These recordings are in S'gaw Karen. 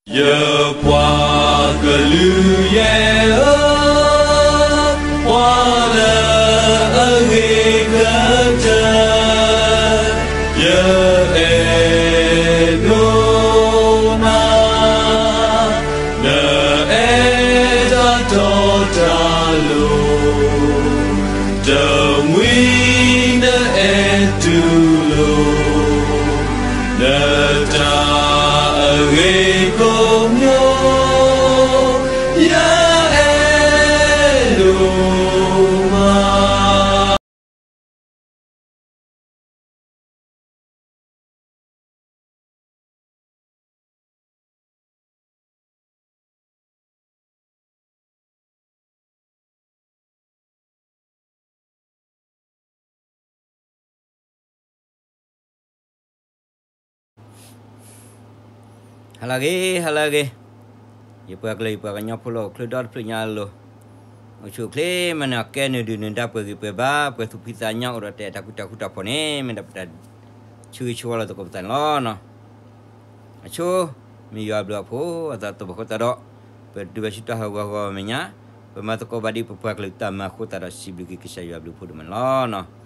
ယပှၤကလုာ်ယဲၢ်ဧၢ, ပှၤလၢအဂ့ၤကတၢၢ်, ယအဲၣ်ဒိးနၤ, နအဲၣ်တၢ်တီတၢ်လိၤ, တမှံၤနအဲၣ်တူၢ်လိာ် နတၢ်အဂ့ၤကိးမံၤ, ယအဲၣ်ဒိးမး. ဟါလၢအဂ့ၤ, ဟါလၢအဂ့ၤ, ယပှၤကလုာ် ယပှၤကညီဖိလၢအိၣ်ချ့ဒီတဖျၢၣ်ညါအလိၤ, အိၣ်ဆူၣ်အိၣ်ချ့မးန့ၣ် အကဲနုာ်ဒုၣ်နုာ်ဒါ ပှဲၤဂံၢ်ပှဲၤဘါ ပှဲၤသူၣ်ဖှံသးညီ အိၣ်ဒီးတၢ်အဲၣ်တၢ်ကွံတၢ်ဃူတၢ်ဖိးန့ၣ် မ့ၢ်ဒၣ်ပတၢ်ဆၢဂ့ၤဆၢဝါလိာ်သကိးပသးန့ၣ်လီၤ. အဆိ မ့ၢ်ယွၤအဘျုးအဖှိၣ်အသးတဘၣ်ဃိသတးဒီး ပဒုးဘၣ်ဆူတၢ်ဟးဂီၤဂီၤမဲာ်ညါ, ပမၤသကိးဘၣ်ဒ်ပပှၤကလုာ်တၢ်မၤအဃိသတးဒီး စံးဘျုးက့ၤကစၢ်ယွၤအဘျုးအဖှိၣ်ဒိၣ်မးန့ၣ်လီၤ.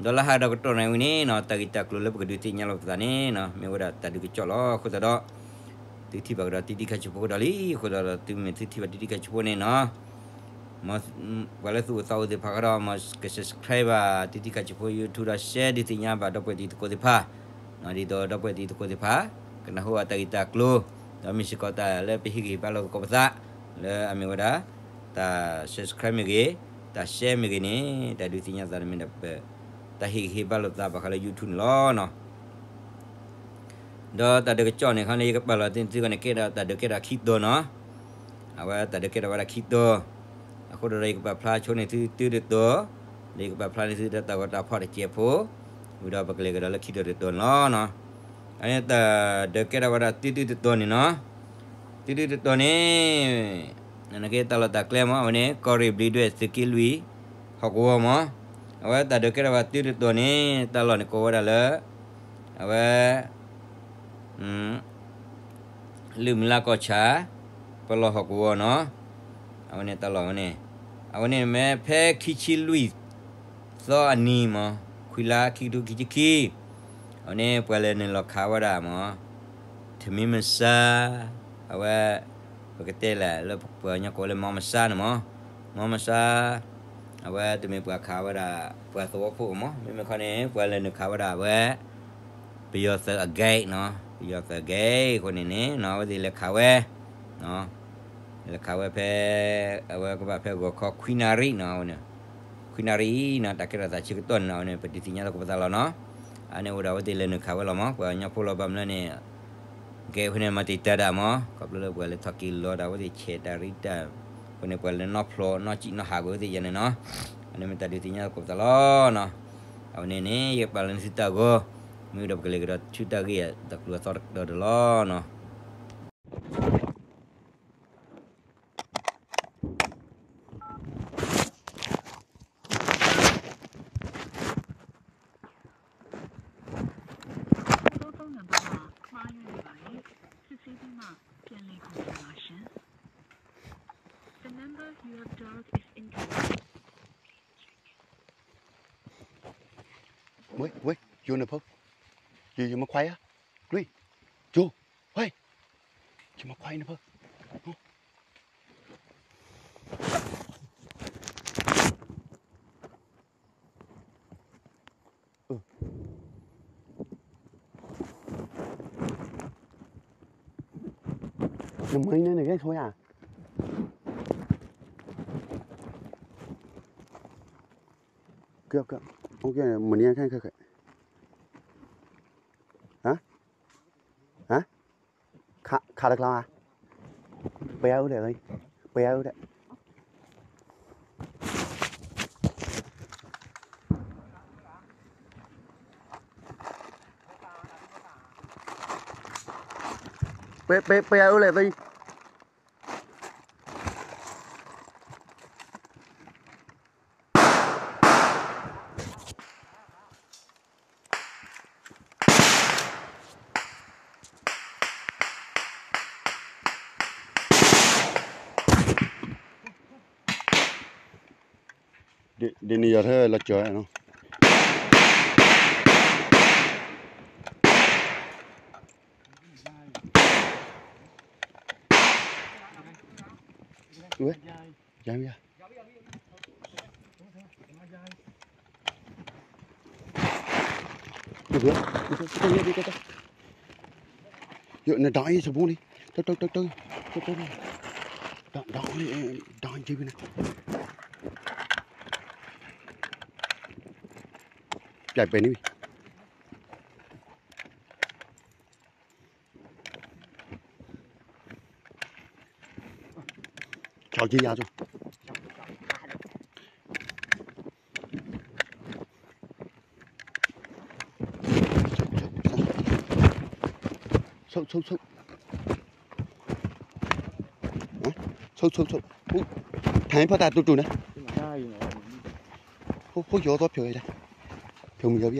ဒီးလၢဟးဒီးကတီၢ်နၣ်ရံၣ်ဝံၤန့ၣ် တၢ်ဂ့ၢ်တၢ်ကျိၤလၢပကဒုးသ့ၣ်ညါလိာ်ပသးန့ၣ် မ့ၢ်ဝဲဒၣ်တၢ်ဒုးကစီၣ်လီၤ. အဃိသတးဒီး သုထံၣ်ဘၣ်ကဒီးတံၤတံၤခါဆံးဖိကဒီးလံ. အဃိသတးဒီး သုမ့ၢ်သုထံၣ်ဘၣ်တံၤတံၤခါဆံးဖိန့ၣ်နီၤ, ပှၤလၢသုအိၣ်သးအိၣ်သ့ၣ်တဖၣ်ကဒီး မ်က subscribe ဘၣ်တံၤတံၤခါဆံးဖိ YouTube ဒီး share ဒုးသ့ၣ်ညါဘၣ်ဒီပုၢ်ဝဲၢ်တံၤသကိးသ့ၣ်တဖၣ်, ဒ်သိးဒီပုၢ်ဝဲၢ်တံၤသကိးသ့ၣ်တဖၣ် ကနၢ်ဟူဘၣ်တၢ်ဂ့ၢ်တၢ်ကျိၤ, ဒီးမ့ၢ်စ့ၢ်ကီးတၢ်လၢပဟ့ၣ်ဂံၢ်ဟ့ၣ်ဘါလိာ်သကိးပသး လၢအမ့ၢ်ဝဲဒၣ် တၢ် subscribe မ့ၢ်ဂ့ၤ, တၢ် share မ့ၢ်ဂ့ၤန့ၣ် တၢ်ဒုးသ့ၣ်ညါသးန့ၣ်မ့ၢ်ဒၣ်ပ တၢ်ဟ့ၣ်ဂံၢ်ဟ့ၣ်ဘါလိာ်သးဘၣ်ဃးလၢ YouTube န့ၣ်လီၤ. ဒီးတၢ်ဒုးကစီၣ်န့ၣ်ခီန့ၣ် ယကပာ်လီၤသ့ၣ်သုဂီၢ်န့ၣ် ကဲဒၣ်တၢ်ဒုးကဲထီၣ်ခံတီၤနီၤ, အဝဲတၢ်ဒုးကဲထီၣ်ဝဲဒၣ်ခံတီၤ, အဃိဒီးယကပာ်ဖျါဆိန့ၢ်သုတုၤတတီၤ, ဒီးယကပာ်ဖျါန့ၢ်သုဒီးတၢ်ဂီၤတၢ်ဖီၣ်တစဲးဖိ, ဝံၤဒီးပကလဲၤကဒီးလၢခံတီၤတတီၤန့ၣ်လီၤ. အန့ၣ်တၢ်ဒုးကဲထီၣ်ဝဲဒၣ်တုၤတုၤတတီၤန့ၣ်နီၤ, တုၤတုၤတတီၤန့ၣ် နက့တၢ်လီၢ်တၢ်ကျဲမ့ၢ် အဝဲန့ၣ် ကီၢ်ရ့ၣ်ဘျံးဒွဲၣ် သုးက့လွံၢ် ဟီၣ်ကဝီၤမ့ၢ်, အဝဲတၢ်ဒုးကဲထီၣ်ဝဲတုၤတတီၤန့ၣ် တၢ်လီၢ်န့ၣ်ကိးဝဲဒၣ်လၢ အဝဲ လုၢ်မုၢ်လါကီၢ်ဆၣ် ပလီၢ်ဟီၣ်ကဝီၤနီၤ, အဝဲန့ၣ်တၢ်လီၢ်ဝဲန့ၣ်, အဝဲန့ၣ်မ့ၢ်ဖဲခံဆံလွံၢ်သီအနံၤမ့ၢ် ခွံလါခံကထိခံဆံခံ, အဝဲန့ၣ်ပှၤလဲၤနုာ်လီၤခးဝဲဒၣ်မ့ၢ် ထမင်းမစား, အဝဲ ပကတဲလဲၣ်လၢပှၤကညီကိးလၢ မီမဆါန့ၣ်မ့ၢ်, မီမဆါ, အဝဲတမ့ၢ်ပှၤခးဝဲဒၣ် ပှၤသဝီဖိမ့ၢ်, မ့မ့ၢ်ခီန့ၣ် ပှၤလဲၤနုာ်ခးဝဲဒၣ်အဝဲ ပယီၤသုးအဂဲၤနီၤ, ပယီၤသုးအဂဲၤအဃိန့ၣ်န့ၣ် အဝဲသ့ၣ်လဲၤခးဝဲ လဲၤခးဝဲဖဲ အဝဲကဘၣ်ဖဲဂီၤခီခွံနၣ်ရံၣ်နီၤ, အဝဲန့ၣ် ခွံနၣ်ရံၣ်နီၤ, တၢ်ကဲထီၣ်သးဆၢကတီၢ်န့ၣ် အဝဲန့ၣ် ပဒုးသ့ၣ်ညါလီၤကပသးလီၤနီၤ. အန့ၣ်အိၣ်ဒီးအဝဲသ့ၣ်လဲၤနုာ်ခးဝဲလီၤမ့ၢ်, ပှၤကညီဖိလီၤ ဘၣ်မနုၤလဲၣ်န့ၣ် ကဲအဃိန့ၣ် မၤတံာ်တာ်ဒၣ်မ့ၢ်, ခီဖျိလၢပှၤလဲၤထီၣ်က့ၤလီၤဒီး အဝဲသ့ၣ်ဆဲးတၢ်ရံၣ်တၢ်, အဃိန့ၣ် ပှၤလဲၤနီၢ်ဖျိးနီၢ်စံၣ်နီၢ်ဟးက့ၤဝဲသ့ၣ်ယဲန့ၣ်နီၤ, အန့ၣ်မ့ၢ်တၢ်ဒုးသ့ၣ်ညါလီၤကပသးလီၤနီၤ. အဝဲန့ၣ်န့ၣ် ယကပာ်လီၤန့ၢ်သုတၢ်ဂီၤ, မ့ၢ်ဒီးပကလဲၤကဒီးဆူတၢ်ဂ့ၢ်တၢ်ကျိၤအသီတကတီၢ်ဒီးလီၤနီၤ. ဝဲ ဝဲ ယိၤနဖၢ, ယိၤ ယမၤခွါယၤ, လွံၢ်, ယိၤ, ဝဲ, ယမၤခွါယၤနဖၢ. နမၤအံၤန့ၣ် နဂဲၤဆိယၤ, ကဲ ကဲ, မနုၤခဲခဲ, ဟါ, ဟါ, ခး, ခးတကျါ, ပှဲၤအါအူဒဲး, ပှဲၤအါအူဒဲး. ပှဲၤ, ပှဲၤ, ပှဲၤအါအူလဲၣ်သံ. ဒ်န့ၣ်ယီၤထဲလီၤစၢၤနီၤ, ဝဲ, ယၤမယၤ, နဒၣ်အံၤစဘိန့ၣ်, တၢ်, တၢ်, တၢ်, တၢ်, တၢ်, တၢ်, တၢ်, တၢ်, တၢ်, ပျဲပဲန့ၣ်, ဆီက့ယါ, ဆိၣ်, ဆိၣ်, ဆိၣ်, ဆိၣ်, ဖဲဖီတၢ်တူၢ်တူၢ်န့ၣ်, ဖိယီၤသီဖျိးဝဲဒၣ်, ဖျိးမုၢ်ယီၤဘံၣ်ဧါ.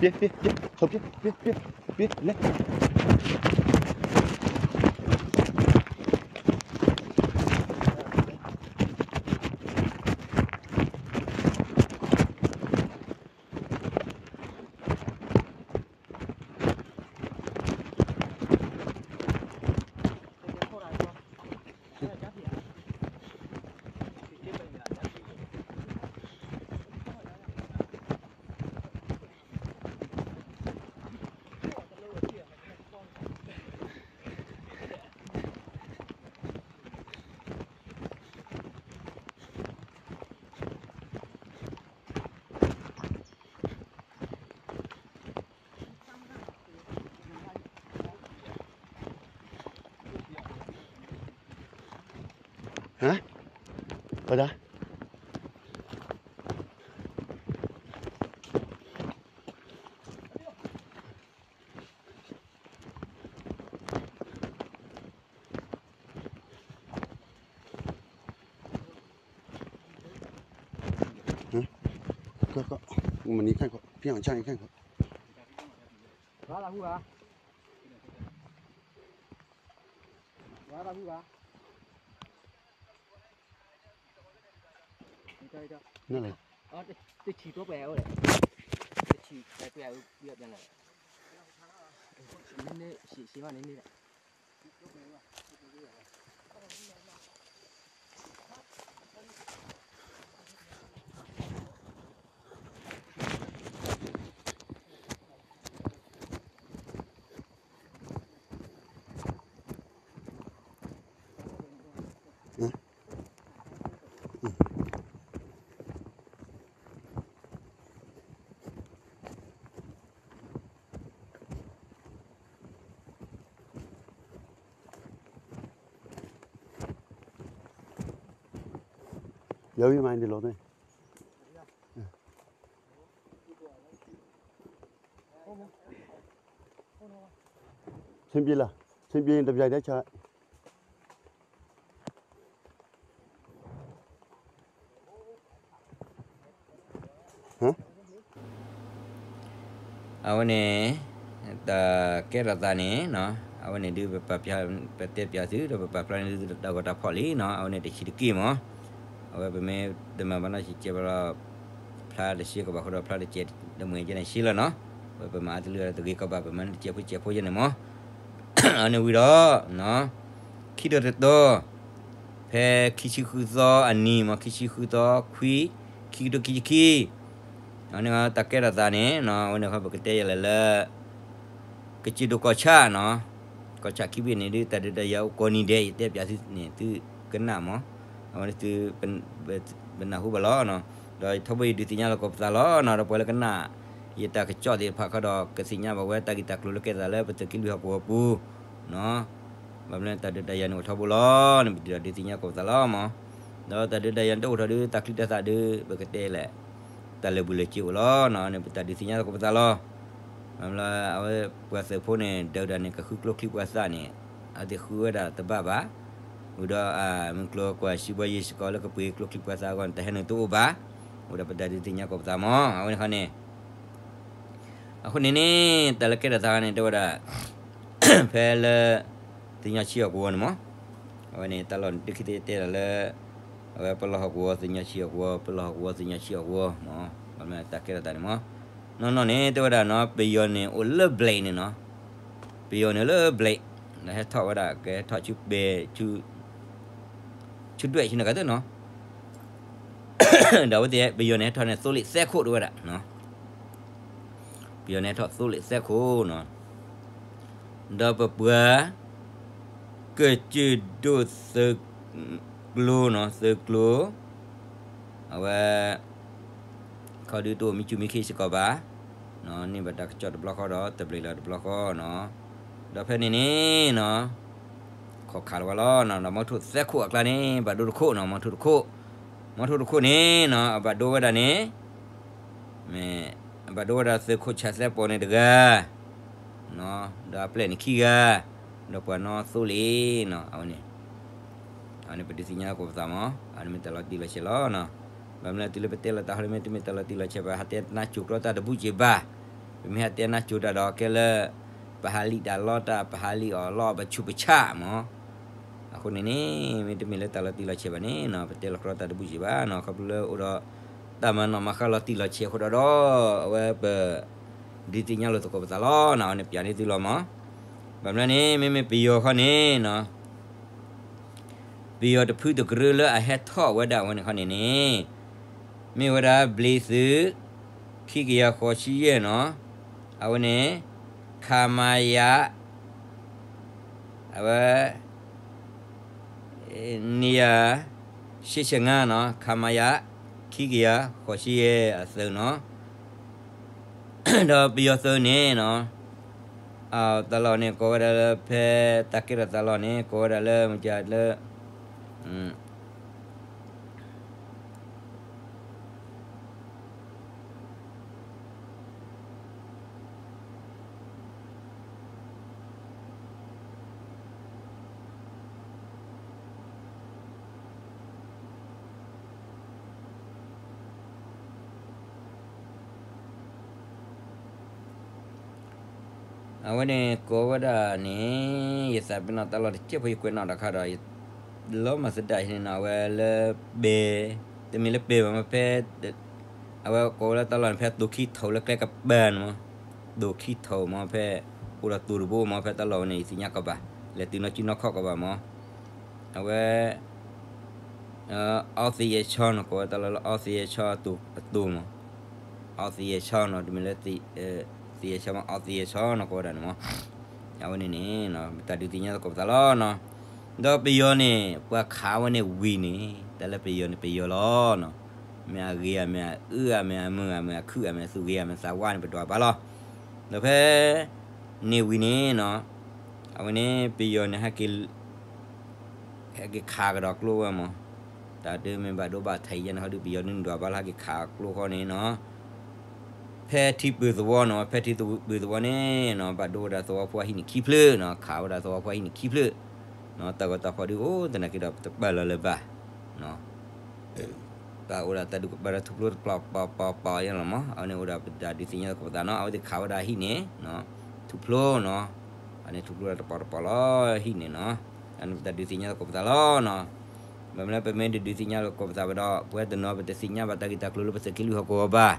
ပျဲ, ပျဲ, ပျဲ, ပျဲ, ပျဲ, ပျဲ, လဲၤ. ဟါ, ပဒၣ် မနံၤခန့်ခီ, ဖံအီၣ်ဆၣ်အံၤခန့်ခီ, ဝါလၢဟူဂါ, ဝါလၢဟူဂါ, နလဲၣ်, တဆံးတိပှဲၤအိၣ်လဲၣ်, တဆံးပှဲၤပှဲၤအုးပှဲၤပှဲၤလဲၣ်, နန့ၣ်, ရှံးရှံးဘၣ်န့ၣ်န့ၣ်လဲၣ်. ယဝံၤမးဒ်လီၤသ့ၣ်, ဆင်ပြေလီၤ, ဆင်ပြေတပျၢ်တဲဆၢ. အဝဲန့ၣ် တၢ်ကဲထီၣ်သးန့ၣ် အဝဲန့ၣ်ဒုး ပတဲပၠးသု ဒီးပပာ်ဖျါန့ၢ်သုတၢ်ဂီၤတၢ်ဖီၣ်လံနီၤ, အဝဲန့ၣ်တဆံးတက့ၢ်မး, အဝဲပမ့ၢ်တမၤဘၣ်နီၢ်ဆံးကဲဘၣ်ဒီး ဖျါတဆံကဘၣ်ဃိဒီး ဖျါတကဲးတမှဲးကဲန့ၣ်ဆံးလီၤနီၤ, ဝဲပမၤအါတလၢတဂ့ၤကဘၣ် ပမၤန့ၢ်တကဲးဖိကဲးဖိယဲန့ၣ်မး, အဝဲန့ၣ်ဝံၤဒီး ခံထီၣ်တတီၤ ဖဲခံဆံဃုသီအနံၤမး ခံဆံဃုသီခွံ ခံကထိခံဆံခံ, အဝဲန့ၣ်တၢ်ကဲထီၣ်သးန့ၣ် အဝဲန့ၣ်ခီပကတဲယဲလဲၣ်လၢ ကစၢၢ်ဒိၣ်ကီၢ်ဆၣ်နီၤ, ကီၢ်ဆၣ်ခံဘ့ၣ်န့ၣ်ဒုး တၢ်ဒုးတၢ်ယၤအိၣ်ကိးနံၤဒဲး ယတဲပၠးသုန့ၣ် သုကနၣ်မး, အဝဲန့ၣ်သု ပနၢ်ဟူဘၣ်လီၤ, ဒီးထီဘိယဒုးသ့ၣ်ညါလီၤကီးပသးလီၤနီၤ, ဒီးပှၤလၢကနၣ် ယတၢ်ကစီၣ်သ့ၣ်တဖၣ်ခီဒီး ကသ့ၣ်ညါဘၣ်ဝဲတၢ်ဂ့ၢ်တၢ်ကျိၤလၢကဲသးလၢပသုးက့လွံၢ်ဟီၣ်ကဝီၤပူၤနီၤ, ဘၣ်မနုၤတၢ်ဒုးတၢ်ယၤန့ၣ်အိၣ်ထီဘိလီၤန့ၣ် ပဒုးဒုးသ့ၣ်ညါကီးပသးလီၤမး, ဒီးတၢ်ဒုးတၢ်ယၤန့ၣ်တအိၣ်ထီၣ်ဒုး တၢ်ချံတၢ်သၣ်ဒုး ပကတဲလဲၣ် တၢ်လၢာ်ဘူၣ်လၢာ်စ့အိၣ်လီၤနီၤ, န့ၣ်ပတၢ်ဒုးသ့ၣ်ညါကီးပသးလီၤ, ဘၣ်မနုၤအဝဲပှၤသုးဖိန့ၣ် ဒုးဒၣ်န့ၣ် ကဃုကျိချံပှၤသၣ်န့ၣ် အသ့ၣ်ဃုဝဲဒၣ်တဘၣ်ဘၣ်, ဝံၤဒီး မုၢ်ကျိၤကွၢ်စံးဘှီယ့ၢ်စ့ၢ်ကီးလၢကပှ့ၤကျိချံပှၤသၣ်အဂီၢ်န့ၣ် တၢ်ဟဲနုာ်တအိၣ်ဘၣ်, အိၣ်ဒီးပတၢ်ဒုးသ့ၣ်ညါကိးပသးမး အဝဲန့ၣ်ခီန့ၣ် အဃိန့ၣ်န့ၣ် တၢ်လၢကဲထီၣ်သးန့ၣ် တဲဝဲဒၣ် ဖဲလၢ သ့ၣ်ညါဆံအီၤကဝီၤန့ၣ်မး အဝဲန့ၣ် တၢ်လီၢ်န့ၣ် တခံသ့တဲဒၣ်လၢ အဝဲပလီၢ်ဟီၣ်ကဝီၤသ့ၣ်ညါဆံအီၤကဝီၤ ပလီၢ်ဟီၣ်ကဝီၤသ့ၣ်ညါဆံအီၤကဝီၤမး ဘၣ်မနုၤတၢ်ကဲထီၣ်သးန့ၣ်မး နီၢ်နီၢ်န့ၣ် တဲဝဲဒၣ်နီၤ ပယီၤန့ၣ် အိၣ်လၢ ဘျဲး န့ၣ်နီၤ ပယီၤန့ၣ်လၢ ဘျဲး ဒီးဟဲထီၣ်ဝဲဒၣ် ကဟဲထီၣ်ဆူပဲ ဆူ ဆူဒွဲၣ်ဆူန့ၣ်ကတၢၢ်နီၤ ဒီးအဝဲသ့ၣ် ပယီၤန့ၣ်ဟဲထီၣ်န့ၣ် သိလ့ၣ်သဲခိၣ်တဲဝဲဒၣ် ပယီၤန့ၣ်ဟဲထီၣ်သိလ့ၣ်သဲခိၣ်နီၤ ဒီးပပှၤ ကစၢၢ်ဒိၣ်သုးကျိၤနီၤ သုးကျိၤ အဝဲ ခီဒုတအိၣ်မံဆူၣ်မံခ့စ့ၢ်ကီးဘၣ် န့ၢ်ဘၣ်တၢ်ကစီၣ်တဘျီဃီဒီး တဘျီလၢတဘျီဃီနီၤ ဒီးဖဲန့ၣ်န့ၣ်နီၤ ခိးခးလီၤဝဲလီၤနီၤ ဒီးမီထိၣ်သဲခိၣ်အကျါန့ၣ် ဘၣ်ဒိတခိၣ်နီၤ မီထိၣ်တခိၣ် မီထိၣ်တခိၣ်န့ၣ်နီၤ အဘၣ်ဒိဝဲဒၣ်န့ၣ် မ့ၢ် အဘၣ်ဒိဝဲဒၣ်သုးခိၣ်ဆၣ်သဲပီၤန့ၣ်တဂၤ ဒီးအပျဲၢ်န့ၣ်ခံဂၤ ဒီးပှၤနီၣ်သိလ့ၣ်နီၤ အဝဲန့ၣ် အဝဲန့ၣ်ပဒုးသ့ၣ်ညါကိးပသးမး အဝဲန့ၣ်မ့ၢ်တၢ်လီၤတံၢ်လီၤဆဲးလီၤနီၤ ဘၣ်မနုၤတုၤလၢပတဲလီၤတၢ်ဟီန့ၣ် မ့တမ့ၢ်တၢ်လီၤတံၢ်လီၤဆဲးဘၣ် ဟးတဲနါစိၤကျီတၢ်တဘူၣ်စ့ၢ်ဘၣ် ပမ့ၢ်ဟးတဲနါစိၤတၢ်ဒီးကဲလၢ ပဟးလံာ်တၢ်လီတၢ် ပဟးလံာ်အီၣ်လီအီၣ် ပဆူးပဆါမး အဃိန့ၣ်န့ၣ် မ့တမ့ၢ်လၢတၢ်လီၤတံၢ်လီၤဆဲးဘၣ်န့ၣ်နီၤ ပတဲလီၤကျီတၢ်တဘူၣ်စ့ၢ်ဘၣ်နီၤ ခီဖျိလၢအိၣ်ဒီး တၢ်မၤနီၣ်မၤဃါလီၤတံၢ်လီၤဆဲးအဃိဒီး အဝဲပ ဒုးသ့ၣ်ညါလိာ်သကိးပသးလီၤနီၤ အဝဲန့ၣ်ပၠးန့ၢ်သုလီၤမး ဘၣ်မနုၤန့ၣ် မ့မ့ၢ်ပယီၤခီန့ၣ်နီၤ ပယီၤတဖုတကရၢလၢအဟဲထီၣ်ဝဲဒၣ်အဝဲန့ၣ်ခီန့ၣ်န့ၣ် မ့ၢ်ဝဲဒၣ် ဘျံးသုး ခံကယၤဃိးဆံယဲၢ်နီၤ အဝဲန့ၣ် ခမရ အဝဲ န့ၣ်ယၤ ရှစ်ဆယ့်ငါးနီၤ ခမရ ခံကယၤဃိးဆံယဲၢ်အသုးနီၤ ဒီးပယီၤသုးန့ၣ်နီၤ တၢ်လီၢ်န့ၣ် ကိးဝဲဒၣ်လၢဖဲ တၢ်ကဲထီၣ်တၢ်လီၢ်န့ၣ် ကိးဝဲဒၣ်လၢ မကလၢ အဝဲန့ၣ်ကိးဝဲဒၣ်န့ၣ် ယသးပ့ၤနီၣ်တၢ်လီၢ်တကဲဖိ ယကွဲးနီၣ်တခါဒီး လီၤမၤသဒၣ်န့ၣ်နီၤ အဝဲလၢ ပဲ တမ့ၢ်လၢပဲဘၣ်မ့ၢ်ဖဲ အဝဲကိးဝဲလၢတၢ်လီၢ်န့ၣ် ဖဲတိၤခံထိးလၢကျဲကပၤန့ၣ်မး တိၤခံထိးမးဖဲ အိၣ်ဒီးတိၤတဘိမး ဖဲတၢ်လီၢ်ဝဲန့ၣ် ယသ့ၣ်ညါကီးဘၣ် လဲၤတုၤနီၢ်ကံနီၢ်ခီၣ်ကီးဘၣ်မး အဝဲ အီသံယဲၢ်ဆီနီၤ ကိးဝဲတၢ်လီၢ်လၢအီသံယဲၢ်ဆီအတိၤမး အီသံယဲၢ်ဆီနီၤ တမ့ၢ်လၢ သံယဲၢ်ဆီမး အီသံယဲၢ်ဆီနီၤ ကိးဝဲဒၣ်န့ၣ်မး အဝဲန့ၣ်န့ၣ် ပတၢ်ဒုးသ့ၣ်ညါသကိးပသးလီၤနီၤ ဒီးပယီၤန့ၣ် ပှၤခးဝဲန့ၣ်ဝံၤန့ၣ် တၢ်လၢပယီၤန့ၣ် ပယီၤလီၤနီၤ မ့ၢ်အဂ့ၤဧါ မ့ၢ်အအၢဧါ မ့ၢ်အမုာ်ဧါ မ့ၢ်အခုၣ်ဧါ မ့ၢ်အသူၣ်ဂ့ၤဧါ မ့ၢ်သးဝါန့ၣ် ပဒွးဘၣ်လီၤ ဒီးဖဲ န့ၣ်ဝံၤန့ၣ်နီၤ အဝဲန့ၣ် ပယီၤန့ၣ် ဟဲက့ၤခးကဒီးကျိဝဲမး, တၢ်ဒုးမ့ၢ်ဘၣ်ဒိဘၣ်ထံးယဲန့ၣ် ဟီဒုးပယီၤဒုးနုာ်ဒွးဘၣ်လၢဟဲက့ၤခးကျိဃီန့ၣ်နီၤ, ဖဲထံပုၢ်သဝီနီၤ, ဖဲထံပုၢ်သဝီန့ၣ်နီၤ ဘၣ်ဒိဝဲဒၣ်သဝီဖိအဟံၣ်န့ၣ်ခံဖျၢၣ်နီၤ, ခးဝဲဒၣ်သဝီဖိအဟံၣ်န့ၣ်ခံဖျၢၣ်, တၢ်ဂီၤတၢ်ဖီၣ်ဒုးအိၣ်သနာ်က့ဒီး ပတပာ်လီၤလၢၤဘၣ် တၢ်အိၣ်ဒၣ်တၢ်ဒုးကပၤဒီးထူၣ်ဖျိတပျီပျီပျီပျီယဲလီၤမး, အဝဲန့ၣ်အိၣ်ဒီးပတၢ်ဒုးသ့ၣ်ညါသကိးပသးနီၤ, အဝဲသ့ၣ်ခးဝဲဒၣ်ဟံၣ်န့ၣ် ထူၣ်ဖျိနီၤ, အန့ၣ်ထူၣ်ဖျိဒၣ်တပျီတပျီလီၤ ဟံၣ်န့ၣ်နီၤ, အန့ၣ်ပတၢ်ဒုးသ့ၣ်ညါသကိးပသးလီၤနီၤ, ဘၣ်မနုၤလၢပမ့ၢ်တဒုးသ့ၣ်ညါသကိးပသးဘၣ်ဒီး ပဝဲတနီၤပတသ့ၣ်ညါဘၣ်တၢ်ဂ့ၢ်တၢ်ကျိၤလၢပသုးက့လွံၢ်ဟီၣ်ကဝီၤဘၣ်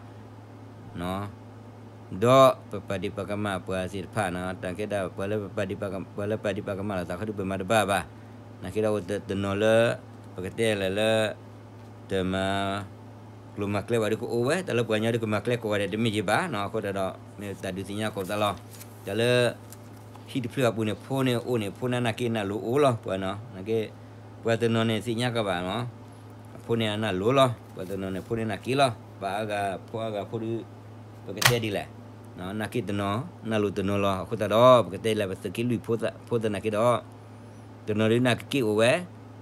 ဒီးပပာ်ဒံးပာ်ကမၣ်ပှၤသ့ၣ်တဖၣ်နီၤ, တၢ်ကဲဒၣ်ပှၤလၢပပာ်ဒံးပာ်ကမၣ်လိာ်သးခီဒုးပမၤတဘၣ်ဘၣ်, နာ်က့ဒီးအိၣ်တနီၤလၢ ပကတဲလဲၣ်လၢ တမၤ ကျိၤမၤကျဲဘၣ်ဒုးကအိၣ်ဝဲ, တၢ်လၢပှၤကညီဒုးကမၤကျဲကိးဂၤဒဲးတမ့ၢ်ယံၤဘၣ်နီၤ, အဃိသတးဒီး မ့ၢ်တၢ်ဒုးသ့ၣ်ညါသကိးပသးလီၤ, တၢ်လၢ ဟံၣ်တဖျၢၣ်အပူၤန့ၣ် ဖိန့ၣ်အိၣ်န့ၣ် ဖိန့ၣ်နၢ်က့နၢ်လိၤအိၣ်လီၤ, ပှၤနီၤ, နာ်က့ ပှၤတနီၤန့ၣ်သ့ၣ်ညါကဘၣ်နီၤ, အဖိန့ၣ်အနၢ်လိၤလီၤ, ပှၤတနီၤန့ၣ် ဖိန့ၣ်နၢ်က့လီၤ, ပှၤအါဂၤဖိအါဂၤဖိဒုး ပကတဲဒ်လဲၣ်, နၢ်က့တနီၤ နၢ်လိၤတနီၤလီၤ, အဃိသတးဒီး ပကတဲလဲၣ် ပသုးက့လွံၢ်ဖိသနာ်က့ဒီး တနီၤဒုးနၢ်က့က့အိၣ်ဝဲ,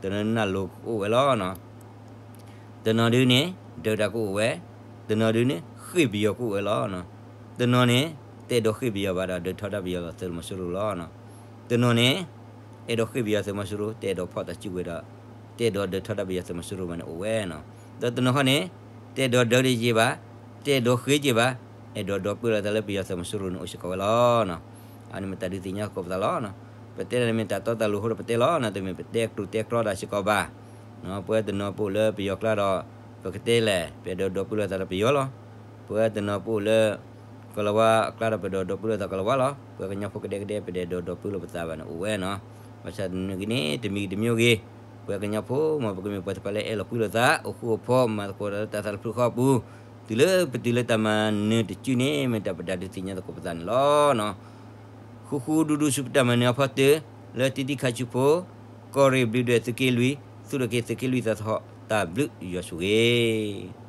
တနီၤဒုးနၢ်လိၤကအိၣ်ဝဲလီၤနီၤ, တနီၤဒုးန့ၣ် ဒၢးတၢ်ကအိၣ်ဝဲ, တနီၤဒုးန့ၣ် ဃ့ၢ်ပယီၤကအိၣ်ဝဲလီၤနီၤ, တနီၤန့ၣ် တအဲၣ်ဒိးဃ့ၢ်ပယီၤဘၣ်ဒီး ဒၢးထီဒါပယီၤသုးမီၤစိရိၤလီၤနီၤ, တနီၤန့ၣ် အဲၣ်ဒိးဃ့ၢ်ပယီၤသုးမီၤစိရိၤ တအဲၣ်ဒိးဖီၣ်တၢ်စုကဝဲၤဒီး တအဲၣ်ဒိးဒၢးထီဒါပယီၤသုးမီၤစိရိၤဘၣ်န့ၣ်အိၣ်ဝဲနီၤ, ဒီးတနီၤခီန့ၣ် တအဲၣ်ဒိးဒၢတယံာ်ဘၣ်, တအဲၣ်ဒိးဃ့ယံာ်ဘၣ်, အဲၣ်ဒိးဒီပုၢ်လၢသးလၢပယီၤသုးမီၤစိရိၤန့ၣ်အိၣ်စ့ၢ်ကီးဝဲလီၤ. အန့ၣ်မ့ၢ်တၢ်ဒုးသ့ၣ်ညါသကိးပသးလီၤ. ပတဲန့ၣ်မ့ၢ်တၢ်တီတၢ်လိၤအဃိဒီးပတဲလီၤ. တမ့ၢ်ပတဲကျိၤတဲကျီဒၣ်စ့ၢ်ကီးဘၣ်. ပဝဲတနီၤပအိၣ်လၢပယီၤကျါဒီး ပကတဲလဲၣ် ပအဲၣ်ဒိးဒီပုၢ်လၢသးဒီးပယီၤလီၤ. ပဝဲတနီၤပအိၣ်လၢ ကီၤလၤဝါအကျါဒီးပအဲၣ်ဒိးဒီပုၢ်လၢသးကီၤလၤဝါလီၤ. ပဝဲကညီဖိကဒဲကဒဲ ပတအဲၣ်ဒိးဒီပုၢ်လၢပသးဘၣ်န့ၣ်အိၣ်ဝဲနီၤ. ဘၣ်ဆၣ်တနံၤဂ့ၤန့ၣ် တမံၤတမံၤဂ့ၤ, ပဝဲကညီဖိမ့ၢ်ပကမ့ၢ်ပှၤတဖၣ်လၢအဲၣ်လီၤကွံလိာ်သး အိၣ်ဃူအိၣ်ဖိး မၤသကိးတၢ်လၢတၢ်သးတဖျၢၣ်ဃီအပူၤ, တုၤလၢပတုၤလၢတၢ်မၤနၢၤတစုန့ၣ် မ့ၢ်တၢ်ပတၢ်ဒုးသ့ၣ်ညါသကိးပသးန့ၣ်လီၤ. ဃူဃူဒူဒူဆူပတၢ်မၤနၢၤအဖီတၢၢ် လၢတံၤတံၤခါဆူဖိ, ကီၢ်ရ့ၣ်ဘျုးဒွဲၣ်သုးက့လွံၢ်, သူၣ်ထီၣ်က့ၤသုးက့လွံၢ်သးသဟီၣ် တၢ်ဘျုးယွၤဆိၣ်ဂ့ၤ